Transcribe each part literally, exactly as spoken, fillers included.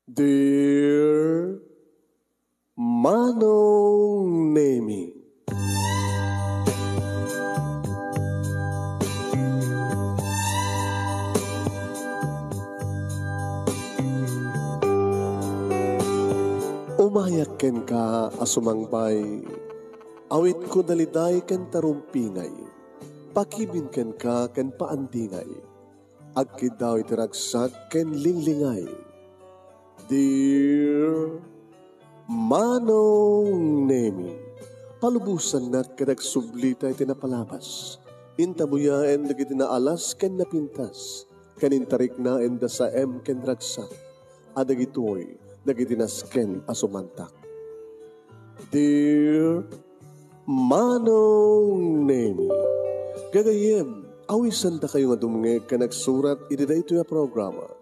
Dear Manong Nemi. Umayak kenka a sumangbay, awitko daliday ken tarumpingay, pakibin kenka ken paandingay. Agkiddaw iti ragsak ken linglingay. Dear Manong Nemi, palubosannak ket agsublita iti napalabas. Intabuyaen dagiti naalas ken napintas, ken intariknaen da saem ken ragsak. A dagitoy dagiti nasken a sumantak. Dear Manong Nemi, gagayyem, awisandakayo nga dumngeg ken agsurat iti daytoy a programa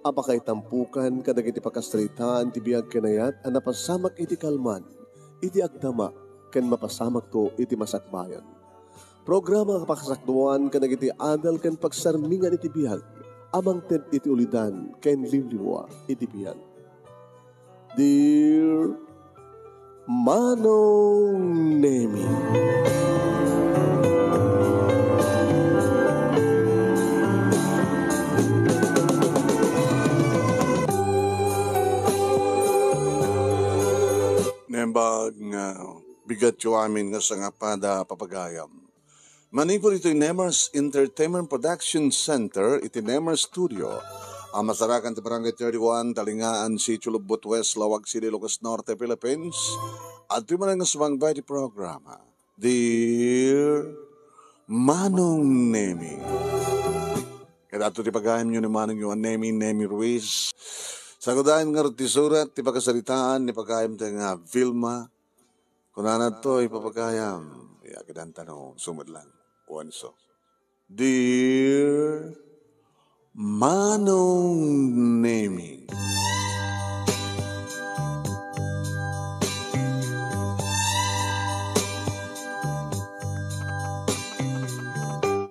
a pakaitampukan kadagiti pakasaritaan ti biag ken ayat a napasamak iti kalman, iti agdama, ken mapasamakto iti masakbayan. Programa a pakasakduan kadagiti adal ken pagsarmingan iti biag a mangted iti ulidan ken limlimua iti biag. Dear Manong Nemi. Naimbag nga bigatyo amin nga sangapada, papagayam. Manipud itoy Nemers Entertainment Production Center iti Nemers Studio a masarakan ti Barangay thirty-one, Talingaan, Sitio Lubbot West, Laoag City, Ilocos Norte, Philippines. Adtoy manen nga sumangbay ti programa, Dear Manong Nemi. Ket adto ti pagayamyo ni Manongyo a Nemi, Nemi Ruiz. Sagudayen ngarud ti surat ti pakasaritaan ni pagayamta nga Vilma. Kunana toy, papagayam, ya, kidan ta no, sumedlang. Kuanso. Dear Manong Nemi.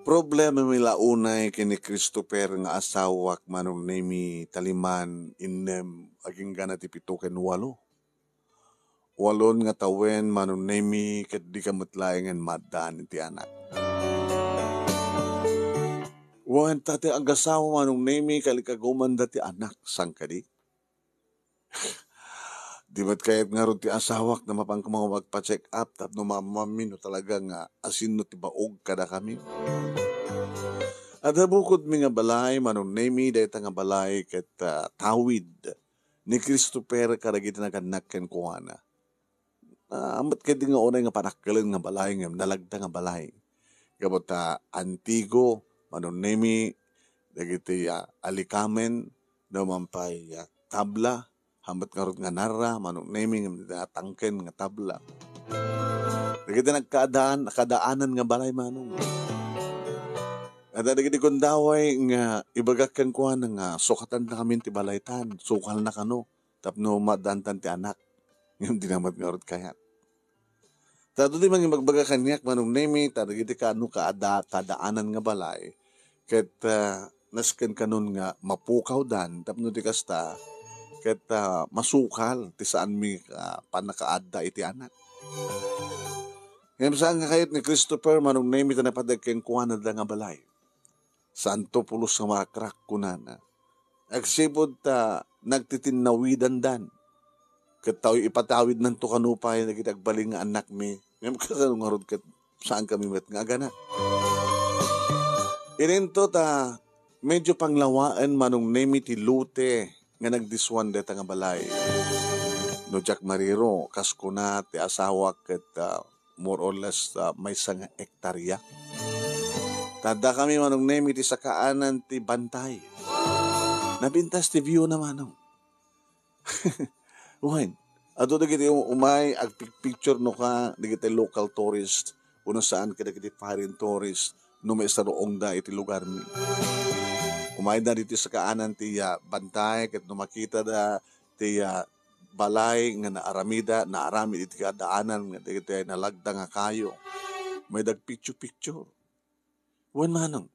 Problema mi la unay ken ni Christopher nga asawak, Manong Nemi, taliman innem agingga na ti pito ken walo. Walon nga tawen, Manong Nemi, ket dika met laengen maaddaan iti anak. Wen, ta ti agasawa, Manong Nemi, kalikagumanda ti anak, saan kadi? Di met kayat ngarud ti asawak na mapan koma agpa-check up tapno maammoanmi no talaga nga asinno ti baog kadakami. Adda bukodmi nga balay, Manong Nemi, dayta nga balay ket, ah, tawid ni Christopher kadagiti nagannak kenkuana. Ah, ammet ketdi nga unay nga panakkelen nga balay ngem nalagda nga balay. Gapu ta antigo, Manong Nemi, dagiti, ah, alikamen, no man pay, ah, tabla, ammet ngarud nga narra, Manong Nemi, ngem natangken nga tabla. Dagiti nagkaadaan-, kadaanan nga balay, Manong. Adda dagiti gundaway nga ibagak kenkuana nga sukatannakamin ti balaytan, sukalna kano, tapno maaddaantan ti anak. Ngem dina met ngarud kayat. Ta adu ti mangibagbaga kaniak, Manong Nemi, ta dagiti kaano kaada-, kadaanan nga balay, ket, ah, nasken kanon nga mapukawdan, tapno di kasta, ket, ah, masukal ti saanmi, ah, pannakaadda iti anak. Ngem saan nga kayat ni Christopher, Manong Nemi, ta napadag kenkuana da nga balay. Santo pulos nga marakrak, kunana. Agsipud ta nagtitinnawidandan. Ket ta ipatawidnanto kano pay dagiti agbalin nga annakmi. Ngem kasano ngarud ket saankami met nga aganak? Idinto ta medyo panglawaen, Manong Nemi, ti lote nga nagdiswan dayta nga balay. No diak mariro, kas kuna ti asawak ket, ah, more or less, ah, maysa nga ektarya. Ta addakami, Manong Nemi, iti sakaanan ti bantay. Napintas ti view na, Manong. Wen, adu dagiti um-, umay agpicture no ka dagiti local tourist, uno saan kadagiti foreign tourist no maisaruongda iti lugarmi. Umayda ditoy sakaanan ti, ah, bantay ket no makitada ti, ah, balay nga naaramida, naaramid iti kadaanan nga dagiti nalagda nga kayo. May dagpicture-picture. Wen, Manong,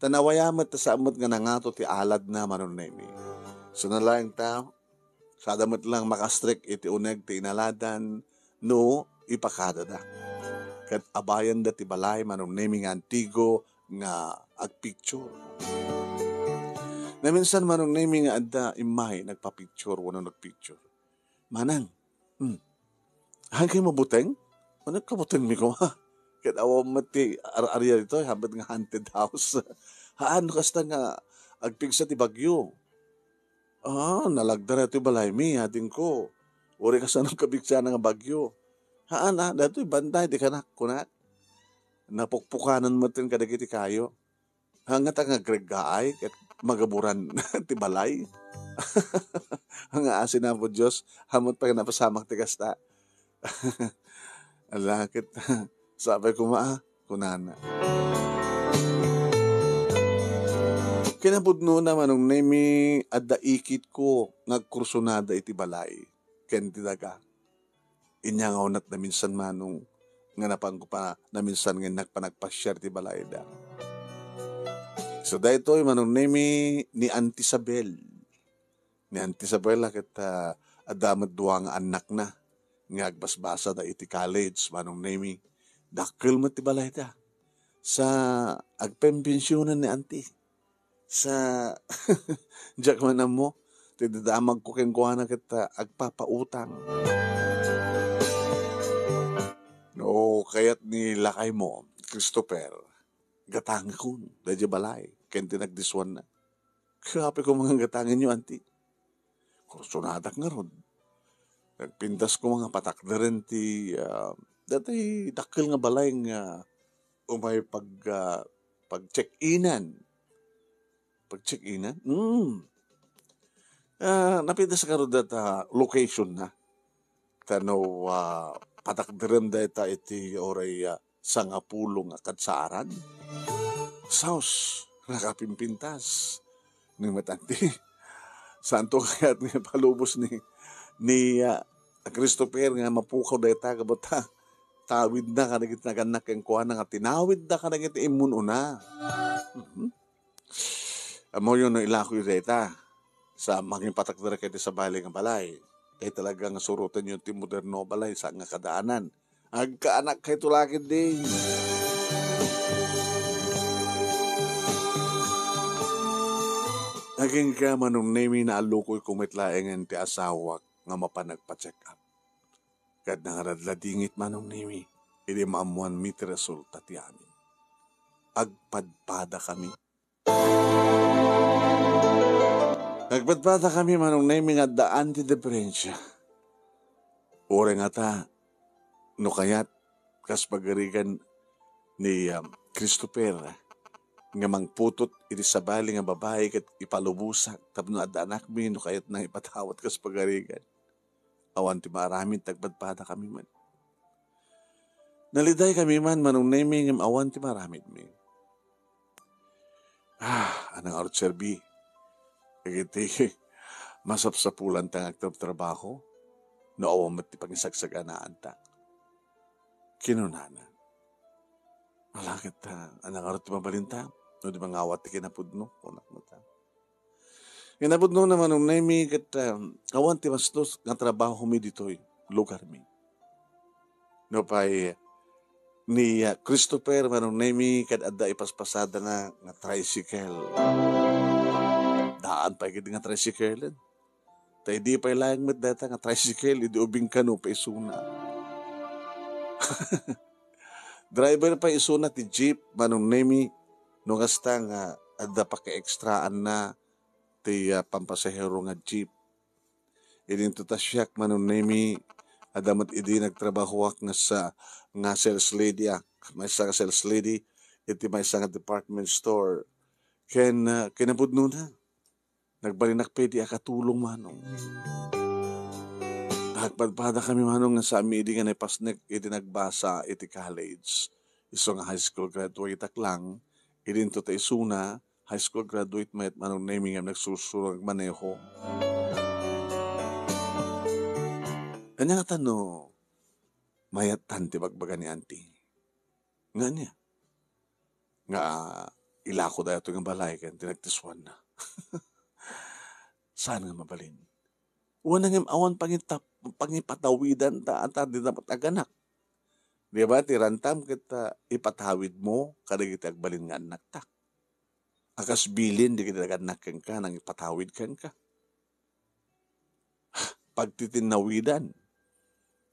ta nawaya met ta saan met nga nangato ti aladna, Manong Nemi. Saan a laeng ta, Sada met lang makastrek iti uneg ti inaladan no ipakadada. Ket abayanda ti balay, Manong Nemi, nga antigo nga agpicture. Naminsan, Manong Nemi, nga adda immay nagpapicture wenno nagpicture. Manang, hmm, haan kayo mabuteng? Ano kabuteng mi kuma? Ket awan met ti ar-, area ditoy, haanpay nga haunted house. Haan, kasta nga agpigsa ti bagyo. Ah, nalagda daytoy balaymi, adingko. Uray kasano kabigsa nga bagyo. Haan, ah, daytoy banda, di kanak, kunak. Napukpukanan met kadagiti kayo. Haan nga ta nga agreggaay, ket magaburan ti balay. Nga asin Apo Dios, haan met pay napasamak ti kasta. Ala, ket sapay kuma, ah, kunana. Kinapudnona, Manong Nemi, adda ikitko nga agkursunada iti balay ken ti daga. Inya nga unat naminsan, Manong, nga napanko pa naminsan nga innak panagpasiar ti balayda. So, daytoy, Manong Nemi, ni Auntie Isabel. Ni Auntie Isabel, ket, ah, adda met dua nga annakna nga agbasbasada iti college, Manong Nemi. Dakkel met ti balayda. Sa agpempensionan ni Auntie. Sa, diak man ammo, ti dadamagko kenkuana ket, ah, agpapautang. No kayat ni lakaymo, Christopher, gatangekon daydiay balay ken ti nagdisuanna. Ket apay koma nga gatangenyo, Auntie? Kursunadak ngarud. Nagpintas koma nga patakderen ti, ah, daytoy dakkel nga balay nga umay pag, ah, pag-check-inan. Pag-check-inan? Mm. Ah, napintas ngarud dayta location na. Ta no, ah, patakderem dayta iti uray, ah, sangapulo nga kadsaaran. Saos, nakapimpintas. Ni met, Auntie, saanto kayat nga ipalubos ni, ni, ah, Christopher nga mapukaw dayta, gapu ta tawidna kadagiti nagannak kenkuana nga tinawidda kadagiti immun-una. Mhm. Ammoyo no ilakoyo dayta sa mangipatakder kadagiti sabali nga balay. Kay talaga nga surotenyo ti moderno a balay saan nga kadaanan. Agkaanak kayto la ketdi. Agingga, Manong Nemi, naallukoyko met laengen ti asawak nga mapan nagpa-check up. Ket nangaradladingit, Manong Nemi, idi maammoanmi ti resulta ti amin. Agpadpadakami. Agpadpadakami, Manong Nemi, nga addaan ti diferensia. Uray ngata, no kayat, kas pagarigan ni, um, Christopher nga mangputot iti sabali nga babai ket ipalubosak tapno adda anakmi no kayatna ipatawat kas pagarigan. Awan ti maaramid, agpadpadakami met. Nalidaykami man, Manong Nemi, ngem awan ti maaramidmi. Ah, anang arut serbi. Dagiti masapsapulanta nga agtrabtrabaho, no awan met ti pangisagsaganaanta. Kinunana. Ala ket, ah, anang arut ti mabalinta? No di mangawat ti kinapudno, kunak met, ah. Kinapudnona, Manong Nemi, ket, ah, awan ti bastos nga trabahomi ditoy lugarmi. Nupay ni, ah, Christopher, Manong Nemi, ket adda ipaspasadana nga tricycle. Daan pay ketdi nga tricycle. Ta idi pay laeng met dayta nga tricycle, idi ubing kano pay isuna. Driver pay isuna ti jeep, Manong Nemi, no kasta nga adda paki-extraanna ti, ah, pampasahero nga jeep. Idinto ta siak, Manong Nemi, adda met idi nagtrabahoak nga sa, nga sales lady, ah, maysa nga sales lady iti maysa nga department store. Ken, ah, kinapudnona, nagbalinak pay idi a katulong, Manong. Agpadpadakami, Manong, nga saanmi idi nga naipasnek iti nagbasa iti college. Isu nga high school graduate ak lang, idinto ta isuna, high school graduate met, Manong Nemi, nga nagsursuro nga agmaneho. Ania ngata no mayattan ti bagbaga ni Auntie? Nga ania? Nga ilako daytoy nga balay ken ti nagdisuanna. Saan nga mabalin? Wen ngem awan pangitap-, pangipatawidanta, ata di dapat aganak. Di ba, ti rantam ket, ah, ipatawidmo kadagiti agbalin nga annakta. A kas bilin dagiti agannak kenka, nangipatawid kenka. Pagtitinnawidan.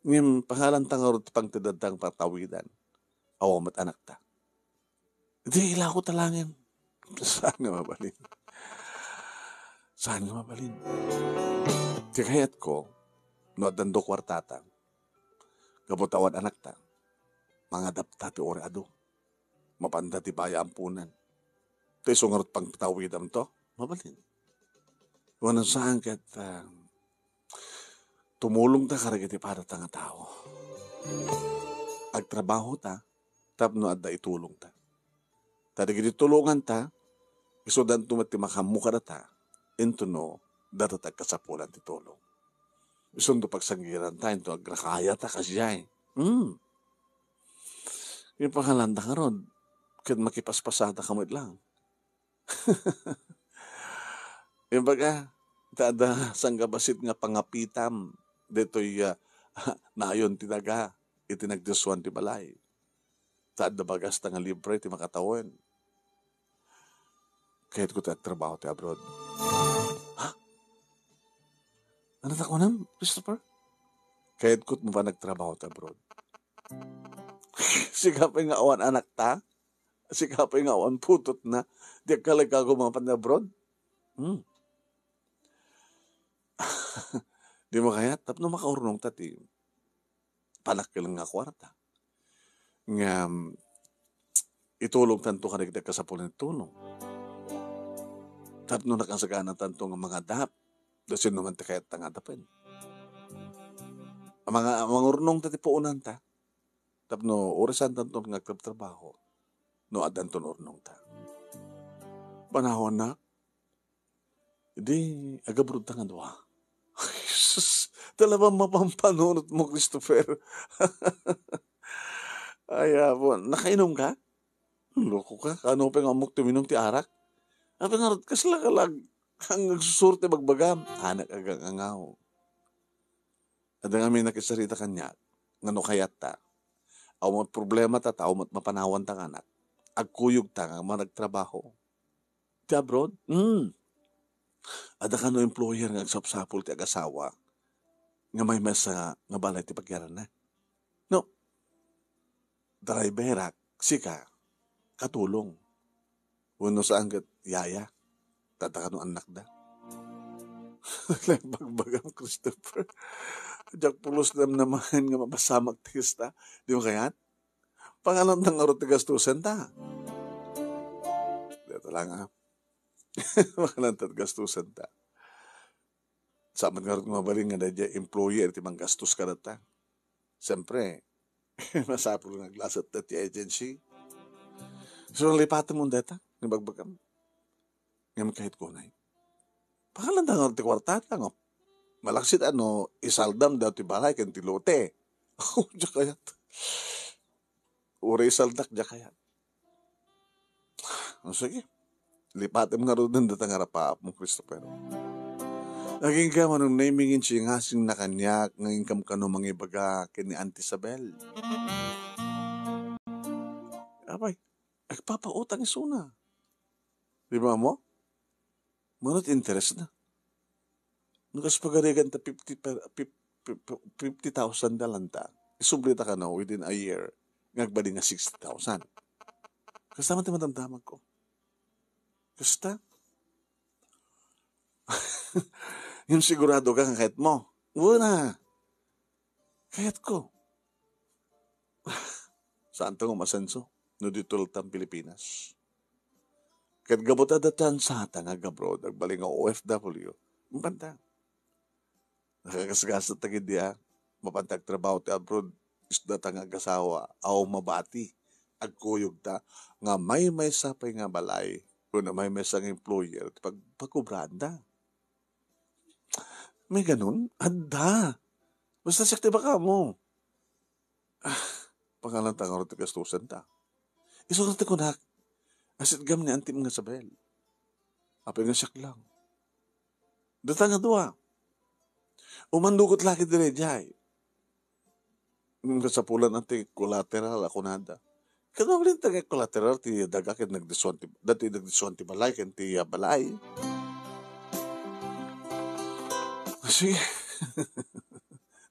Ngem pangalanta ngarud ti pangteddanta nga patawidan. Awan met anakta. Di ilako ta laeng. Saan nga mabalin? Saan nga mabalin? Ti kayatko, no addan do kuartata, gapu ta awan anakta, mangadapta ti uray adu. Mapanda ti baya ampunan. Ta isu ngarud pangpatawidamto, mabalin. Wen saan ket, ah, tumulongta kadagiti padata nga tao. Agtrabahota tapno adda itulongta. Ta dagiti tulonganta, isudanto met ti makaammo kadata, intono data't agkasapulan ti tulong. Isunto pagsanggiranta, intono agrakayata, kasdiay. Hmm. Ipangalanta ngarud, ket makipaspasada ka met lang. Imbaga, ta adda sanggabasit nga pangapitam ditoy, ah, nayon ti daga iti nagdisuan ti balay. Ta adda bagasta nga libre ti makatawen. Kayatko ti agtrabaho ti abroad. Ha? Ano ta kunam, Christopher? Kayatko ti mapan agtrabaho ti abroad. Sika pay nga awan anakta? Sika pay nga awan putotna? Di agkalagkago mapan abroad? Hmm. Di mo kayat? Tapno makaurnong ta ti panakkel nga kuarta. Nga, mm, itulongtanto kadagiti agkasapulan ti tulong. Tapno nakasaganatanto nga mangadap, da sino man ti kayatta nga adapen. Manga-, mangurnongta ti puonanta. Tapno uray saantanto nga agtrabtrabaho, no addanton urnongta. Panawannak, idi agabrodta nga dua. Ay, sus, talaga mapampanunot mo, Christopher. Ay, apo, nakainom ka? Loko ka, kano pay nga ammok ti uminom ti arak? Apay ngarud, kasla ka lang, ang nagsusuro ti bagbagam, anak agang-angaw. Adda ngamin nakisarita kaniak, nga no kayatta, awan met problemata, ta awan met mapanawanta kanak. Agkuyogta nga managtrabaho. Ti abroad? Hmm. Adda kano employer nga agsapsapul ti agasawa nga maymaysa nga balay ti pagyaranna. No, driverak, sika, katulong. Wenno saan ket yaya, ta adda kano annakda. Bagbagam, Christopher. Diak pulos namnamaen nga mapasamak ti kasta. Di mo kayat? Pangalan ta ngarud ti gastusen ta. Deta lang, ah. Pangalan ta gastusen ta. Saan met ngarud nga mabalin nga daydiay employer ti manggastos kadata? Siyempre, masapul nga aglasatta ti agency. So, lipatem mo deta, nga bagbagam. Ngem kayat kunay. Pangalan ta ngarud ti kuartata nga malaksid ano, isaldam daw ti balay ken ti lote. Diak kayat. Uray isaldak, diak kayat. O, sige. Lipatem ngaruden data nga rapaapmo, Christopher. Agingga, manong naimingin singasingna kaniak nga inkam kano mangibaga ken ni Auntie Isabel. Apay, agpapautang isuna. Di ba mo? Manut interest na. No kas pagarigan ta fifty per, fif-, fif-, fifty thousand na lang ta. Isubli ta kano within a year, nga agbalin nga sixty thousand. Kasta man ti madamdamag ko. Kasta? Yung sigurado ka nga kayat mo. Wala. Kayat ko. Saan ta nga umasenso no dito lang Pilipinas? Ket gapu ta adda chance ta nga agabroad, agbalin nga O F W, mapanta. Nakagasgasat ta gid dia, mapanta agtrabaho ti abroad, isda ta nga agasawa, aw mabati, agkuyog ta, nga maymaysa pay nga balay, wenno maymaysa nga employer, ti pagpakubraan da. May ganun? Adda. Basta siak ti baka mo. Ah, pangalan ta ngarud ti gastusen ta. Isu ti kunak, asit gam ni Auntie nga Isabel. Apay nga siak lang. Data nga dua. Umandugot lagi diri, jay. Kasapulan ti collateral a kunada. Ket mabalin ta nga collateral ti daga ket nagdisuan ti, dati nagdisuan ti balay ken ti, ah, balay. Sige.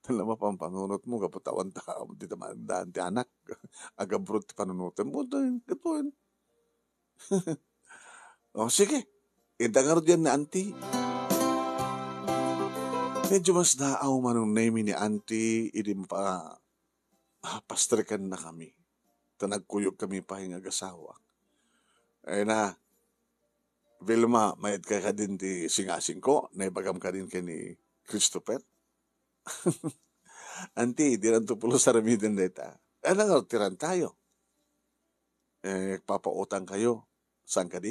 Tala mapampanunot mo, gapu ta awan ta, di ta maagdaan ti anak. Agabroad ti panunoten mo, dahil gatuin. O, sige. Ita ngarud yan ni Auntie. Medyo mas naaw Manong Nemi ni Auntie idi mapa-, ah, pastrikan na kami. Ta nagkuyog kami pa nga agasawak. Ay na, Vilma, mayad ka kadin ti singasing ko, naibagam kadin ken ni Christopher. Auntie, di lang to pulos aramiden dayta. Ano nga, tiran tayo? Eh, papautang kayo. Saan kadi?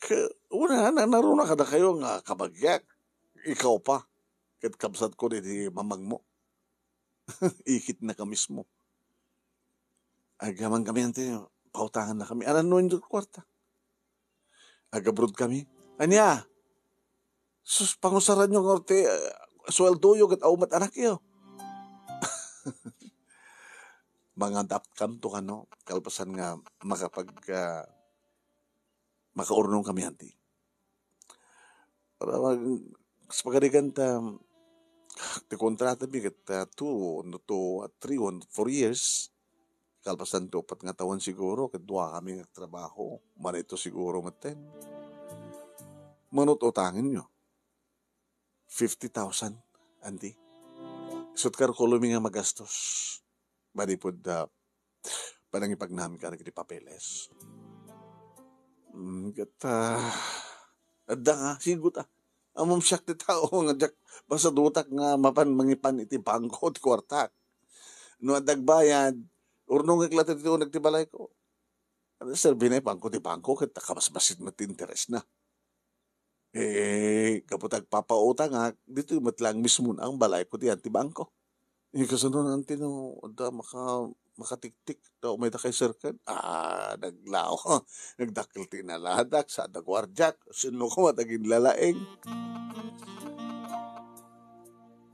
Ke, una, na, naruna kadakayo nga kabagiak. Ikaw pa. Ket kabsat ko di, di mamagmo. Ikit na ka mismo. Agyaman kami, Auntie, pautangan na kami. Anan no inyo kwarta? Agabroad kami. Ania? Sus, pangusaran yo nga orte, eh, sweldo yo, ket aw met anak yo. Mangadapt kam to kano, kalpasan nga makapag, ah, makaurnong kami, Auntie. Para mag-, sa pagarigan ta, ti kontrata mi ket, ah, two, no, two, ah, three, one, four years. Kalpasan ti upat nga tawen siguro, ket dua kami nga trabaho. Manito siguro metten. Manut utangen yo. Fifty thousand, Auntie. Isut' karkulo mi nga magastos. Manipud, ah, panangipagnam kadagiti papeles. Mm, ket, ah, adda nga, sigo ta. Ammom siak ti tao nga diak pasadutak nga mapan mangipan iti bangko ti kuartak. No adda agbayad, urnongek latta ti uneg ti balayko. Ano, serbi na bangko ti bangko, ket kabasbasit met ti interes na. Eh, gapu ta agpapautangak, ditoy met lang mismo ang balayko diyan ti bangko. Eh, kasano na, Auntie, no adda maka-, makatiktik, ta umayda kay serkan? Ah, naglaw. Nagdakkel ti inaladak, sa da guardiak, sino ko mataginlalaing.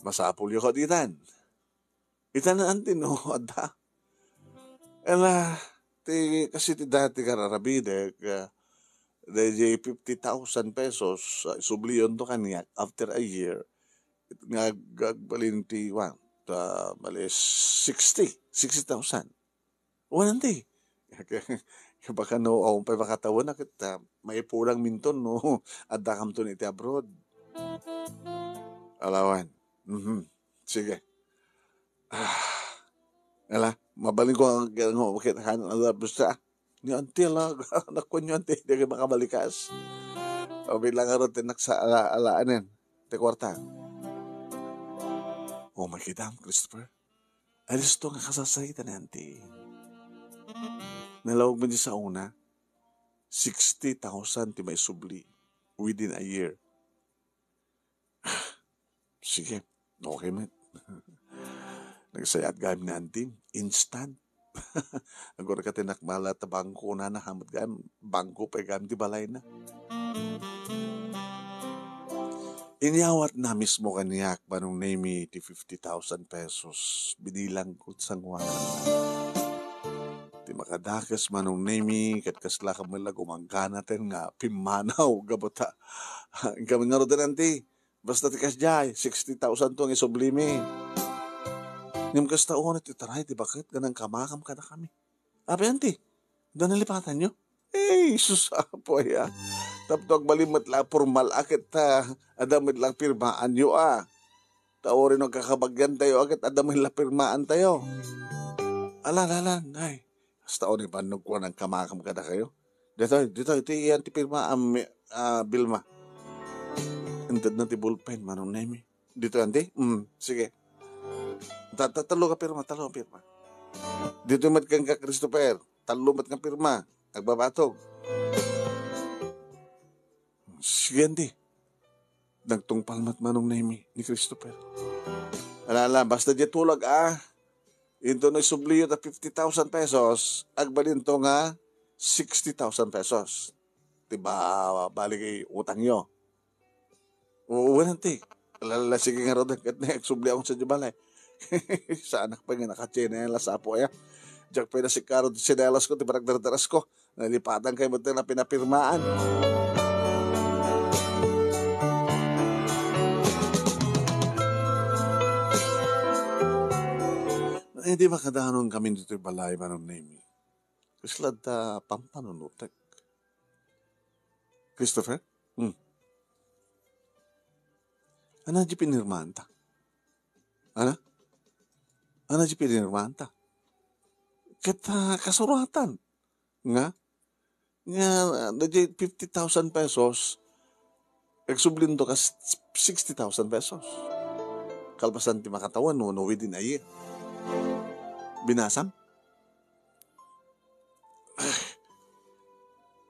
Masapul yo ka ditan. Ita na, Auntie, no, adda. Ala, ti, kasi ti dati nga rarabidek, ah, dayjay fifty thousand pesos, ah, isubliyon to kaniak after a year, nga ag-, agbalin ti, wan, ta, bali, sixty, sixty thousand. Wan, Auntie. Baka no, awan pay makatawen na ket, ah, maipulang minton, no, adda kamton iti abroad. Alawan. Mhm. Sige. Ah. Ala, mabalin ko ang, ang, ang, ang, ang, ang, ni Auntie la, nakuan ni Auntie, di kayo makabalikas. O, bilang araw, tinak sa ala, alaanen. Ti kwarta. O, makita mo, Christopher. Alisto nga kasasaytan ni Auntie. Nalawag man di sa una, sixty thousand ti maisubli within a year. Sige, okay met. Nagsayat gayam ni Auntie, instant. Agora ka tinakmala ta bangko na nahamot gayam, bangko pa gayam di balay na. Inyawat na mismo kaniak, Manong Nemi, ti fifty thousand pesos. Binilang ko sanguan. Ti makadakes, Manong Nemi, ket kasla ka met la gumanggana ten nga pimmanaw, gapu ta. Kami nga rod, Auntie, basta ti kasdiay, sixty thousand to ang isublimi. Ngem kasta unay ti taray ti baket nga nangkamakam kadakami. Apay, Auntie, adda nalipatanyo? Eh, Jesus, Apo, aya. Tapno agbalin met la a pormal a ket, ah, adda met lang pirmaanyo, ah. Ta uray no agkakabagyan tayo, a ket adda met la pirmaan tayo. Ala, ala, ala, ay. Hasta unay bannog ko nangkamakam kadakayo. Ditoy, ditoy, ti iyan ti pirma, am, ah, Vilma. Inted na ti ballpen, Manong Nemi. Ditoy, Auntie? Mm, sige. Ta-, ta-, tallo ka pirma, tallo ka pirma. Ditoy met kenka, Christopher. Tallo met nga pirma. Agbabatog. Sige, Auntie. Nagtungpal met Manong Nemi ni Christopher. Ala, ala, basta di tulag, ah. Into no isubliyo ta fifty thousand pesos, agbalinto nga sixty thousand pesos. Ti ba, bali kay utangyo. Oo, wen, Auntie. Ala, ala, sige ngarud, ket ne, agsubli akon sadiay balay. Saanak pay nga nakatsinelas, Apo, aya. Diak pay nasikaro ti tsinelas ko, ti panagdardaras ko. Nalipatan kay met ti napinapirmaan. Eh, di makadanon kami ditoy balay, Manong Nemi. Kasla ta pampanunotek. Christopher? Hmm. Ano di pinirmanta? Ano? Ano di pinirmanta? Ket, ah, kasuratan. Nga? Nga, ah, di fifty thousand pesos, agsublinto kas sixty thousand pesos. Kalpasan ti makatawen, no, no, within a year. Binasam?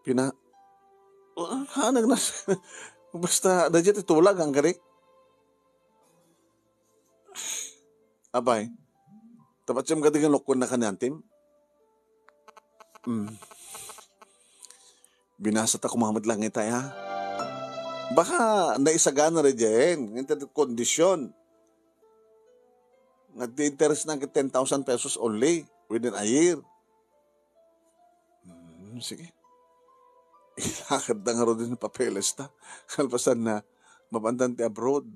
Pina-, ah, hanag na. Basta, na dyan itulag, ang kari. Apay, tapat siyam ka di nga lukon na kaniantim? Hmm. Binasa ta kumamat lang ita, ha? Baka naisagana rin dyan. Nga ita kondisyon. Nagdi-interest na ket ten thousand pesos only within a year. Hmm, sige. Ilakad na nga rin din papeles ta. Kalpasan na, mapantan ti abroad.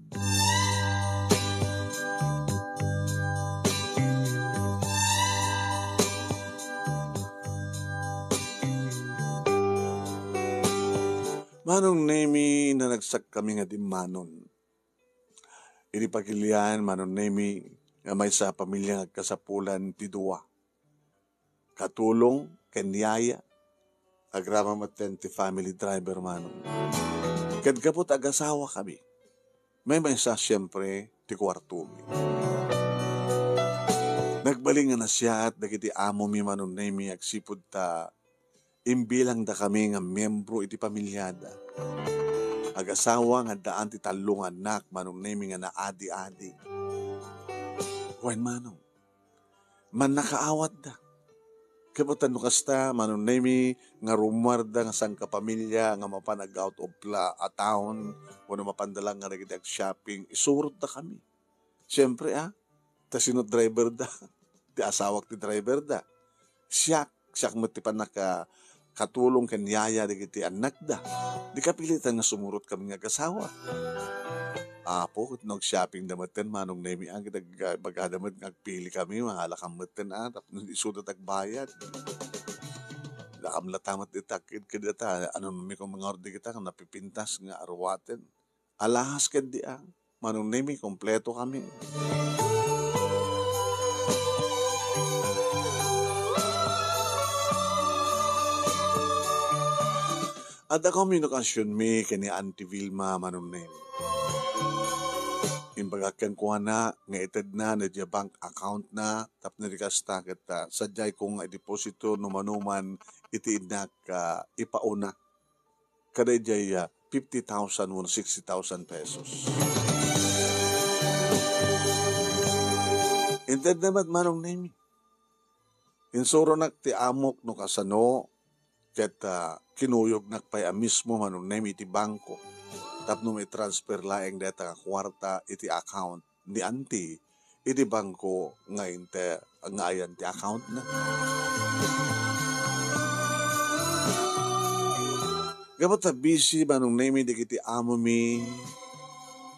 Manong Nemi, nanagsak kami nga dimmanon. Idi pagilian, Manong Nemi, nga maysa a pamilya nga agkasapulan ti dua. Katulong ken yaya, agraman metten ti family driver, Manong. Ket gapu ta agasawa kami, maymaysa, siempre, ti kuartomi. Nagbalin nga nasiat dagiti amomi, Manong Nemi, agsipud ta imbilangda kami nga miyembro iti pamilyada. Agasawa nga addaan ti tallo nga annak, Manong Nemi, nga naadi-adi. Wen, Manong, mannakaawatda. Ket no kasta, Manong Nemi, nga rummuarda nga sangkapamilya nga mapan ag-out of la-, a town, wenno mapanda lang nga dagiti ag-shopping, isurotda kami. Siempre, a, ta sino driver da? Ti asawak ti driver da. Siak, siak met ti pannaka-, katulong ken yaya dagiti annakda. Di kapilitan nga sumurot kami nga agasawa. Apo, ket no ag-shopping da metten, Manong Nemi, a, ket ag-, bagada met nga agpili kami, mahalakam metten, a, tapno isuda ti agbayad. Dakam latta met dita, ket, ket dita, ano mi kung mangardi kita, napipintas nga aruaten. Alahas ket di, a, Manong Nemi, kompleto kami. Adda komunikasionmi ken ni Auntie Vilma, Manong Nemi. Imbagak kenkuana nga itedna daydiay bank account na tapno di kasta ket, ah, sadiay ko nga ideposito no manoman iti innak, ah, ipauna. Kada idiay, ah, fifty thousand wenno sixty thousand pesos. Intedna met, Manong Nemi. Insuronak ti amok no kasano, ket, ah, kinuyognak pay a mismo, Manong Nemi, iti bangko tapno mai-transfer laeng dayta nga kuarta iti account ni Auntie iti bangko nga inte-, nga ayan ti account na. Gapu ta busy, Manong Nemi, dagiti amomi,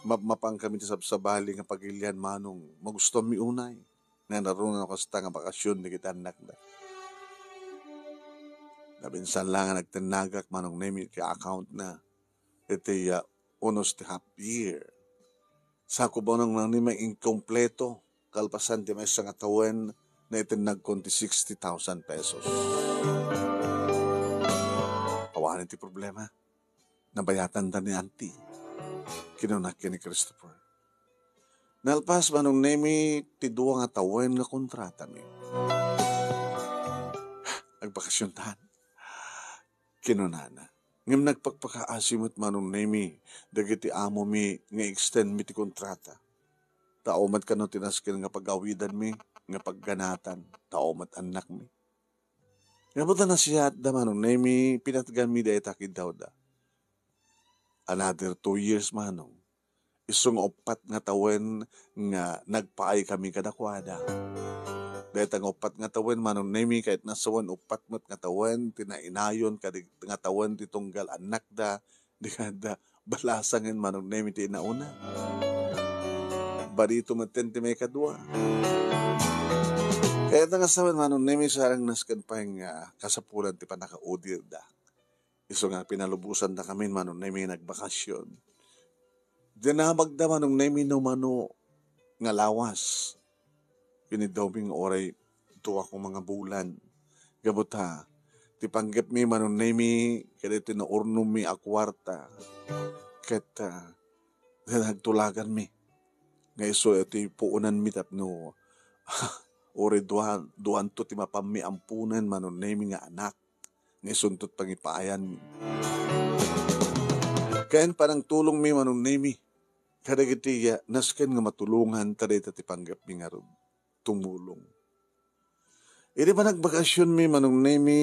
mapmapan kami ti sabsabali nga pagilian, Manong, magustuanmi unay. Nanaruna no kasta nga bakasion dagiti annakda. Napinsan la nga nagtennagak, Manong Nemi, ti account na iti, ah, unos ti half year. Sakubanang nang ni mainkompleto, kalpasan ti maysa nga tawen, naitennagkon ti sixty thousand pesos. Awanen ti problema. Nabayatan da ni Auntie. Kinuna ken ni Christopher. Nalpas, Manong Nemi, ti dua nga tawen nga kontratami. Agbakasiontan. Kinunana. Ngem nagpakpakaasi met, Manong Nemi, dagiti amomi nga i-extend mi ti kontrata. Ta awan met kano ti nasken nga pagawidanmi nga pagganatan, ta awan met annakmi. Gapu ta nasiatda, Manong Nemi, pinatganmi dayta kiddawda. Another two years, Manong. Isu nga uppat nga tawen nga nagpaay kami kadakuada. Dayta nga uppat nga tawen, Manong Nemi, ket nasawen uppat met nga tawen ti nainayon kadi nga tawen ti tunggal annakda, di kada balasangen, Manong Nemi, ti inauna. Barito metten ti maikadua. Kayatna nga sawen, Manong Nemi, sareng nasken pay nga kasapulan ti pannakaudirda. Isu nga pinalubosan da kami, Manong Nemi, nagbakasyon. Dinamagda, Manong Nemi, no mano nga lawas. Kinidawmi nga uray dua ko nga bulan. Gapu ta, ti panggepmi, Manong Nemi, kadaytoy naurnommi a kuarta. Ket, ah, nagtulaganmi. Nga isu ti puonanmi tapno uray dua, duanto ti mapanmi amponen, Manong Nemi, nga anak nga isunto ti pangipaayanmi. Ken panangtulongmi, Manong Nemi, kadagiti, ah, nasken nga matulongan ta dayta ti panggepmi ngarud, tumulong. Idi panagbakasionmi, Manong Nemi,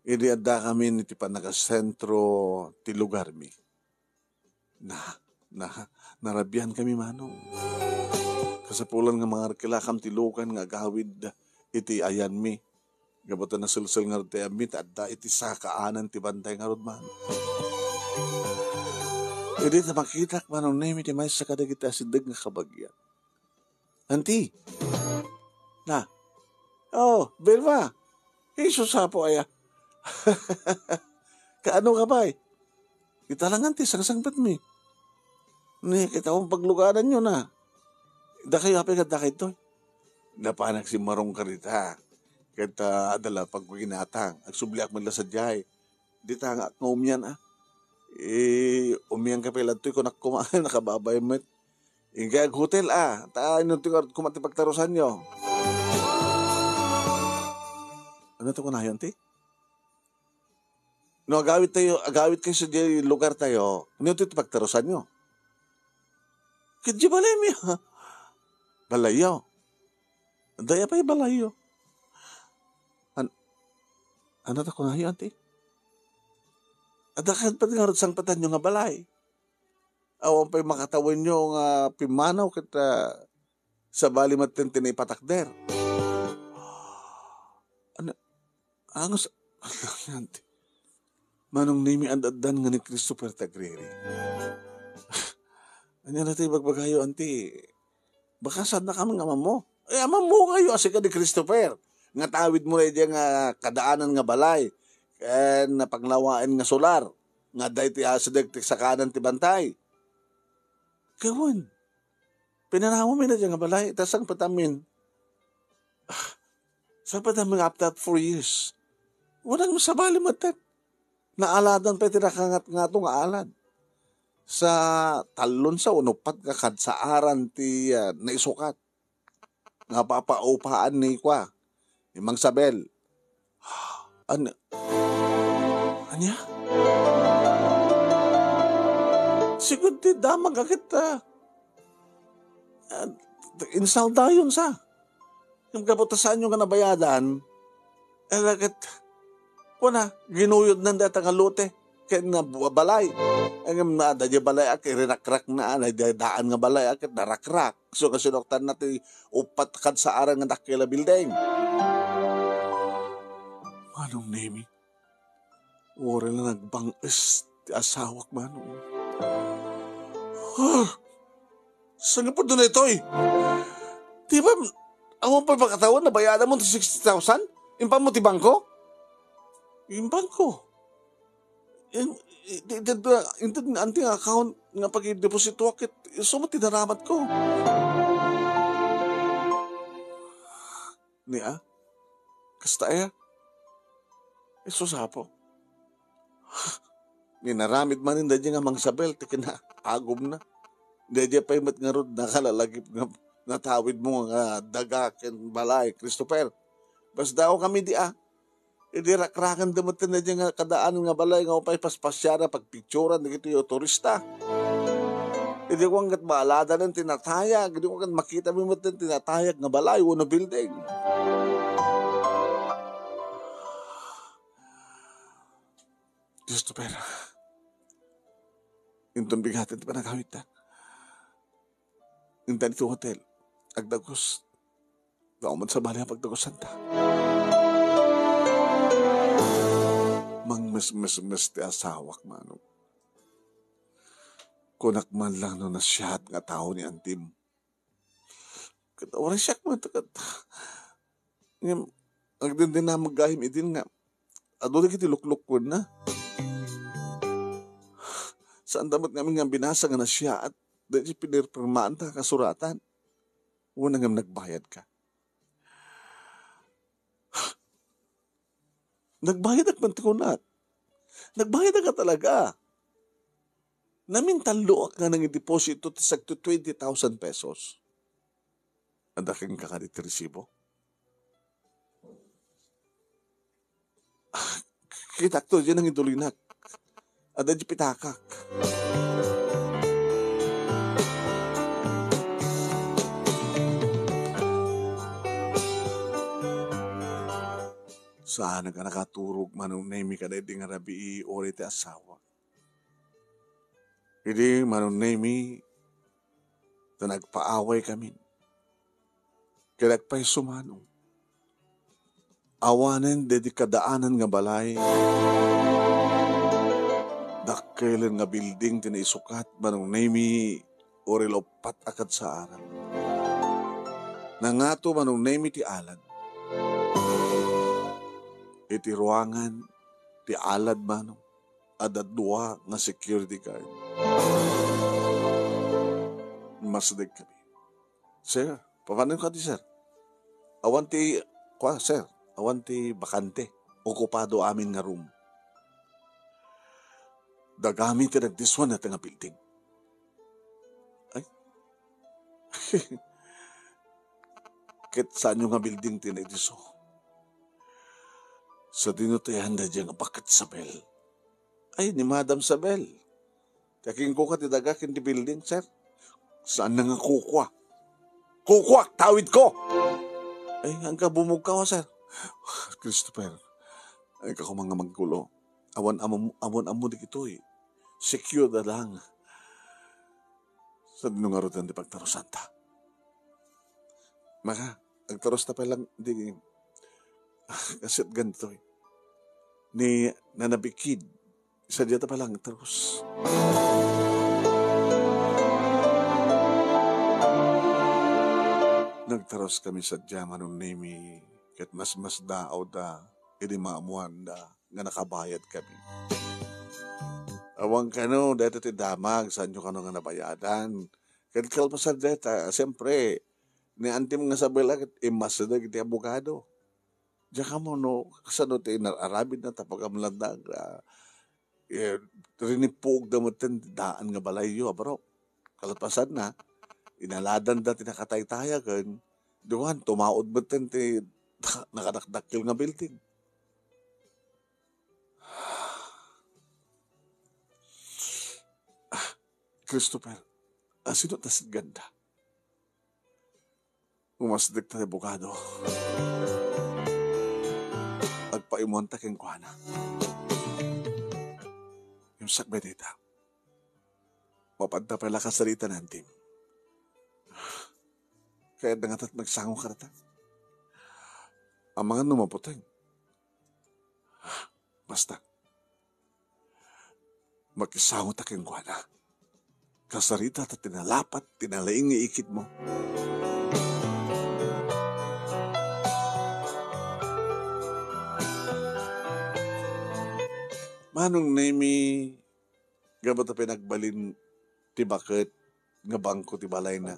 idi addakami iti pannakasentro ti lugarmi. Na, na, narabiankami, Manong. Kasapulan nga mangarkilakam ti lugan nga agawid iti ayanmi. Gapu ta naselsel ngarud ti ayanmi, ta adda iti sakaanan ti bantay ngarud, Manong. Idi ta makitak, Manong Nemi, ti maysa kadagiti asideg nga kabagiak. Auntie. Na. Oh, Vilma. Jesus, apo aya. Kaano ka pay? Ita lang, Auntie, sangsangpetmi. Ni, kita kong paglugadanyo na. Dakayo, apay, kadda kayto. Napanak si Marong karita. Ket, ah, adala pagkuginatang. Agsubliak man la sadiay. Dita nga, nga umian, ah. Eh, umian ka pay ladtoy, kunak kuma, nakababay met. Inggay aghotel, ah. Ta, inunti ko, kuma ti pagtarusanyo. Ano to kunayon, ti? No, agawid tayo, agawid kayo sa di lugar tayo, ano to ti pagtarusanyo? Kadya balay mi, ah. Balayyo. Daya pay balayyo. An-, ano ta kunayo, ante? Adda ket pati ngarud sangpetanyo nga balay. Awan pay makatawenyo nga pimmanaw ket, ah, sabali met ti naipatakder. Ano, angus-, ante? Manong Nemi, ad-addan nga ni Christopher ti agriri. Ania na ti bagbagayo, ante? Baka saan na kami nga amammo? Eh, amammo kayo, asika di Christopher. Nga tawid mo na diyan nga kadaanan nga balay. Ken napanglawaen nga solar. Nga adda iti asideg ti sakanan ti bantay. Kawan. Pinanawa mi na diyan nga balay. Ta sangpet amin. Ah, sangpet amin after four years. Walang masabali matet. Naaladan pay ti nakangat-ngato nga alad. Sa talon sa unupat nga kadsaaran ti, ah, naisukat. Nga papaupaan ni kua, ni Mang Sabel. An-, ania? Sigud ti damag a ket, ah, ah, insaldayon sa. Ngem gapu ta saanyo nga nabayadan, eh, ket, kuna, ginuyod nan data nga lote, ken na bu-, balay. Ngem na, daydi balay a, ket rirakrak na, na, daan nga balay a, ket narakrak. So, kasinoktan na ti upat kadsaaran nga dakkel a building. Manong Nemi, uray la nagbang-es ti asawak, Manong. Ah! Saan nga pudno na itoy? Di ba, awan pa pagkataon, nabayadan mo ti sixty thousand? Impan mo ti bangko? Yung bangko? In, in, in, in, in, in, anti nga account nga pag-deposito akit, isu mo tinaramat ko. Ni, ah? Kasta aya? Isu sapo. Ni naramid manen daydi nga Mang Sabel, ti kinaagum na. Daydi pay met ngarud nakalalagip nga natawid mo nga daga ken balay, Christopher. Basta daw kami di, ah. Idi rakraken da met daydi nga kadaan nga balay nga upay paspasiaran, pagpicturan dagiti turista. Idi kuan ket maaladanen ti natayag, idi kuan ket makita mi met ti natayag nga balay wenno building. Christopher, inton bigaten ti panagawidta. Intan iti hotel. Agdagus. Dua met sa bali a pagdagusanta. Mangmesmesmes ti asawak, Manong. Kunak man lang no nasiaat nga tao ni antim. Ket uray siak met ket, ngem agdindinamag gayam idin nga adu dagiti luklukkuenna. Saanda met ngamin nga binasa nga nasiaat daydi pinirpirmaanta a kasuratan. Wen, ngem nagbayadka. Nagbayadak man ti kunak. Nagbayadak a talaga. Namintalloak nga nangideposito ti sagto twenty thousand pesos. Adda kenka kadi ti resibo? Kitakto, diay nangidulinaak. Adda diay pitakak. Saanak a nakaturog, Manong Nemi, kadaydi nga rabii, uray ti asawa. Idi, Manong Nemi, ta nagpaaway kami. Ket agpayso, Manong. Awanen daydi kadaanan nga balay. Dakkelen nga building ti naisukat, Manong Nemi, uray la uppat a kadsaaran. Nangato, Manong Nemi, ti alad. Iti ruangan ti alad, Manong, adda dua nga security guard. Masdegkami. Sir, papanonka di, sir? Awan ti, kua, sir, awan ti bakante. Okupado amin nga room. Dagami ti nagdisuan dayta nga building. Ay. Ket saanyo nga building ti naidisso? Sadino ti ayan daydiay nga baket, Sabel? Ay, ni Madam Sabel. Ti akingkuka ti daga ken ti building, sir. Saan na nga kukua? Kukua, tawid ko! Ay, agka bumugkawa, sir. Christopher, ay, ka koma nga magkulo. Awan ammo, awan ammo dagitoy. Secure da lang. Sadino ngarud ti pagtarusanta? Maka, agtarus ta pay lang, di, ah, kaset ganitoy. Ni Nanabikid, sadia ta pay lang agtarus. Nagtarus kami sadia, Manong Nemi, ket masmasdaawda idi maammoanda nga nakabayad kami. Awan kano, dayta ti damag, saanyo kano nga nabayadan. Ket kalpasan dayta, siempre, ni antim nga Sabela ket immasideg iti abogado. Diak ammo no kasano ti inar-aramidna ta pagamlanda nga, eh, rinipuogda metten ti daan nga balayyo, a bro. Kalpasanna, inaladanda ti nakataytaya ken, duan, tumaud metten ti nakadakdakkel nga building. Ah, Christopher, asino ta sitganda? Umasdek ta ti abogado. Agpaimuanta kenkuana. Ngem sakbay dayta, mapadda pay la kasarita ni antim. Kayatna ngata ti nagsango kadata. Amangan no maputeng. Basta, makisangota kenkuana. Kasarita ta ti nalapat, ti nalaing nga ikitmo. Manong Nemi, gapu ta pinagbalin ti baket nga bangko ti balayna,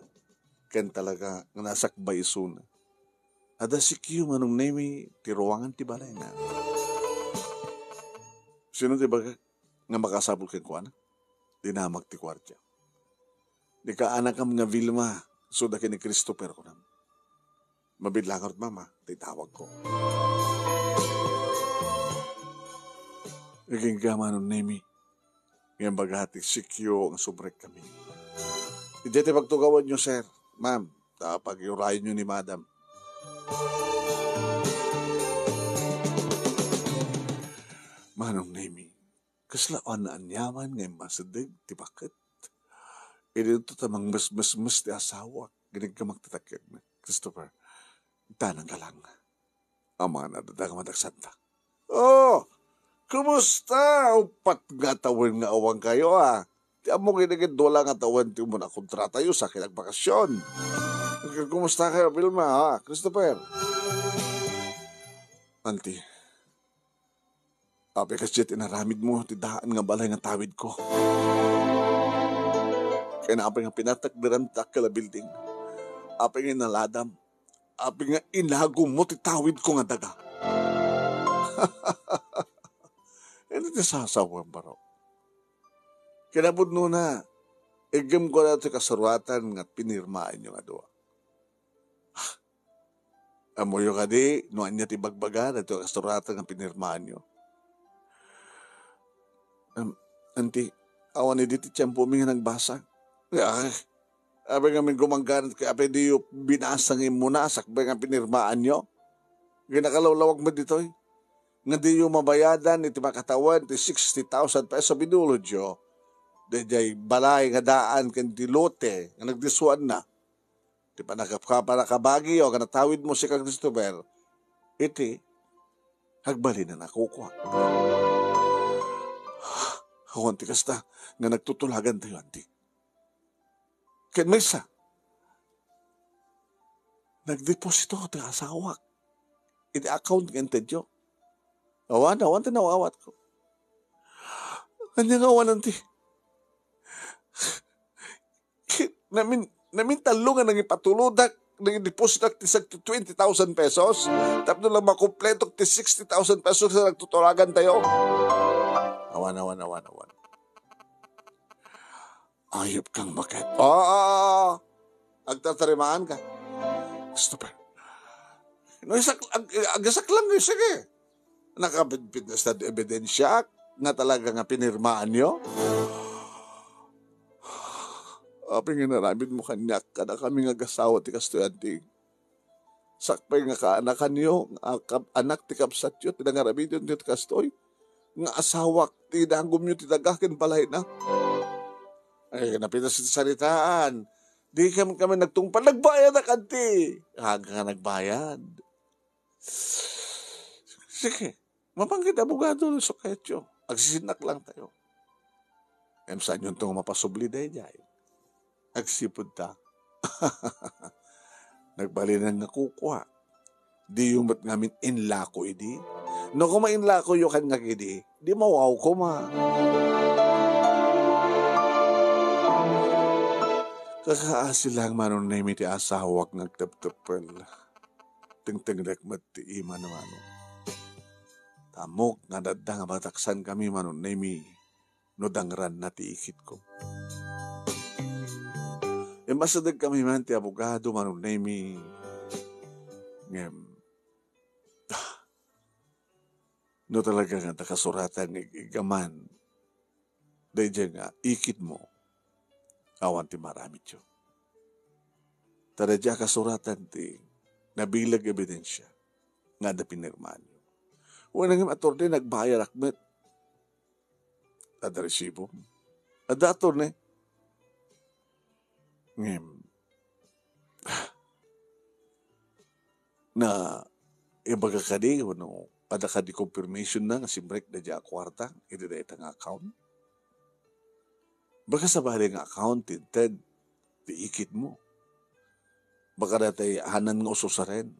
ken talaga nga nasakbay isuna. Adda secure, Manong Nemi, ti ruangan ti balayna. Sino ti bagak nga makasapul kenkuana? Dinamag ti guardia. Ni kaanakam nga Vilma, isuda ken ni Christopher, kunam. Mabiit la ngarud, Mama, ti itawagko. Agingga, Manong Nemi, ngem baga ti sikyo nga subrekkami. Idiay ti pagtugawanyo, sir, ma'am, ta pagyurayenyo ni madam. Manong Nemi, kasla awan naaniaman nga immasideg ti baket. Idinto ta mangmesmesmes ti asawak, giniggamak ti takkekna. Christopher, danang ka lang. Amangan a dadanga madaksanta. Oh, kumusta? Uppat nga tawen nga awan kayo, ah. Ti ammo ket dua lang nga tawen ti umuna kontratayo sa kinagbakasyon. Kumusta kayo, Vilma, ha? Christopher? Auntie, apay kasdiay ti inaramidmo ti daan nga balay nga tawidko? Ken apay nga pinatakderam ti dakkel a building? Apay nga inaladam? Apay nga inagummo ti tawidko nga daga? Iti ti sasawem, baro. Kinapudnona, iggemko daytoy kasuratan nga pinirmaanyo nga dua. Ammoyo kadi no ania ti ibagbaga daytoy a kasuratan nga pinirmaanyo? Am, Auntie, awan idi ti tiempomi nga nagbasa. Ay, apay ngamin gumangganat ket apay diyo binasa nga immuna sakbay nga pinirmaanyo? Kinakalawlawag met ditoy nga diyo mabayadan iti makatawen ti sixty thousand peso binulodyo, daydiay balay nga daan ken ti lote nga nagdisuanna. Ti panagkapkapara kabagiyo nga natawidmo sika, Christopher, iti agbalin a nakukuak. Awan ti kasta nga nagtutulagantayo, Auntie. Ken maysa, nagdeposito ti asawak iti account nga intedyo. Awan, awan ti naawatko. Ania nga awan, Auntie? Namin, namin tallo nga nangipatulodak, nangidepositak ti sagto twenty thousand pesos. Tapno lang makumpletok ti sixty thousand pesos nga nagtutulagantayo. Awan, awan, awan, awan. Ayop kang baket. Oo, oo, oo. Agtatarimaan ka. Christopher. No, isak-, ag-, agasaklang, sige. Nakabitbit na sa ebidensya nga talaga nga pinirmaanyo? Apay nga inaramidmo kaniak, kadakami nga agasawa ti kastoy, Auntie? Sakbay nga kaanakanyo, nga kab-, anak ti kabsatyo, ti nangaramidyo ti kastoy, nga asawak ti inagumyo ti daga ken balayna. Ay, napitas ti saritaan. Di kami, kami nagtungpal. Nagbayadak, Auntie. Aga nga nagbayad. Sige, mapanggit abogado isu kayatyo. Agsisinnak lang tayo. Em, saanyonto nga mapasubli daydiay? Agsipud ta. Nagbalinan nga kukua. Diyo met ngamin inlako idi? No koma inlakoyo kaniak idi, di mawaw koma. Kakaasi lang, Manong Nemi, ti asawak nga agtepteppel. Tengtengdek met ti ima ni Manong. Ta ammok nga adda nga mataksankami, Manong Nemi, no dangranna ti ikitko. Immasidegkami man ti abogado, Manong Nemi. Ngem, no talaga nga nakasuratan nga ig-iggaman daydiay nga ikitmo, awan ti maaramidyo. Ta daydiay a kasuratan ti nabileg ebidensya nga adda pinirmaanyo. Wen, ngem, attorney, nagbayadak met. Adda resibo. Adda, attorney. Ngem, na, ibaga kadi, wenno adda kadi confirmation na nga simrek daydiay a kuarta iti dayta nga account? Baka sabali nga account ti inted ti ikitmo. Baka dayta hanan nga ususaren.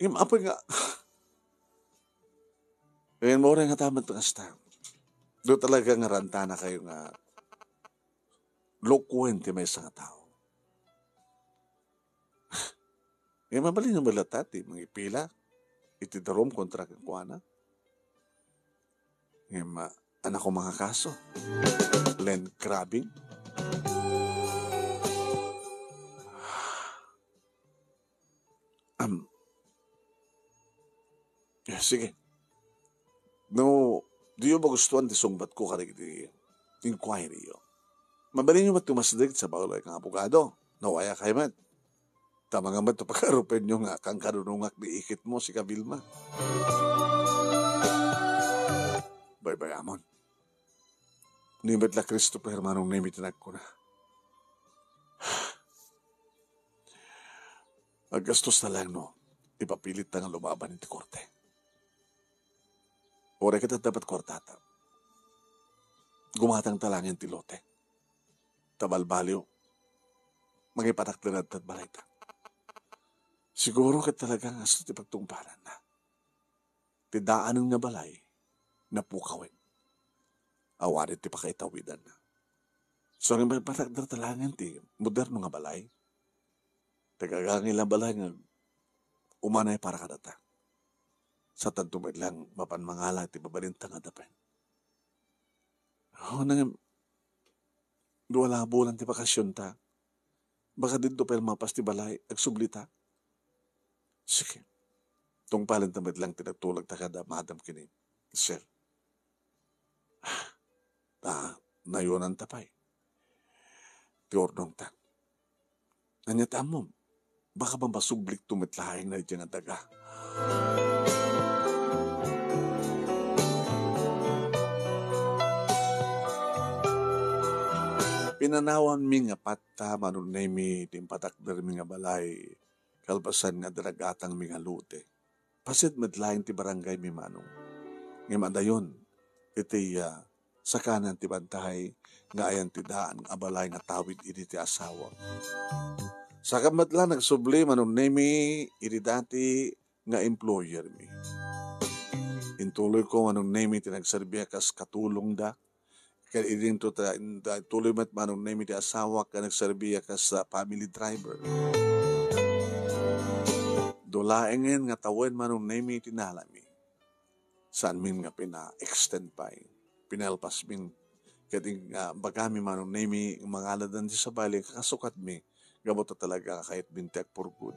Ngem apay nga, ngem uray nga tamen ti kasta. Do talaga nga rantanakayo nga lukuen ti maysa nga tao. Eh, mabalin nga malata ti mangipila iti darum kontra kenkuana. Ngem, ah, anak ko mga kaso. Land grabbing. Am, eh, sige. No, diyo magustuhan ti sungbatko kadagiti inquiry yo, mabalinyo met ti umasdeg sa baulay nga abogado. No, aya kay met. Tama nga met ti pagarupenyo nga kankadunongak ni ikitmo, sika Vilma. Baybayamon. Ni met la Christopher, Manong Nemi, ti nagkuna. Aggastos ta laeng no ipapilitta nga lumaban iti korte. Uray ket adda met kuartata, gumatangta laeng iti lote. Ta balbaliw, mangipatakder adda ti balayta. Siguro ket talaga nga isu ti pagtungpalanna. Ti daanen nga balay, napukawen. Awan ti pakaitawidanna. So, nga mangipatakder ta laeng ti moderno nga balay, tagagangay la balay nga umanay para kadata. Sa tanto met laeng mapan mangala ti babalinta nga adda pen. Oh, nangem, dua la bulan ti bakasionta. Baka didto pay mapas ti balay, agsublita. Sige. Tungpalenta met laeng ti nagtulagta kada madam ken ni Sir. Ta, nayonanta pay ti urdongta. Ania ti ammom? Baka mamasublikto met laeng daydiay nga daga. Pinanawanmi nga patta, Manong Nemi, ti impatakdermi nga balay, kalpasan nga adda nag-atangmi nga lote. Paset met laeng ti barangaymi, Manong. Ngem adayon iti, ah, sakanan ti bantay nga ayan ti daan a balay nga tawid idi ti asawak. Saka met la nagsubli, Manong Nemi, idi dati nga employermi. Intuloyko, Manong Nemi, ti nagserbi a kas katulongda. Ket idinto ta, ta, tuloy met, Manong Nemi, ti asawak nga nagserbi a kas, ah, family driver. Dua laengen nga tawen, Manong Nemi, ti nalami. Saanmin nga pina-extend pay. Pinalpasmin. Ket in-, ah, bagami, Manong Nemi, nga mangaladan ti sabali, kakasukatmi. Gapu ta talaga kayatmin ti agpurgod.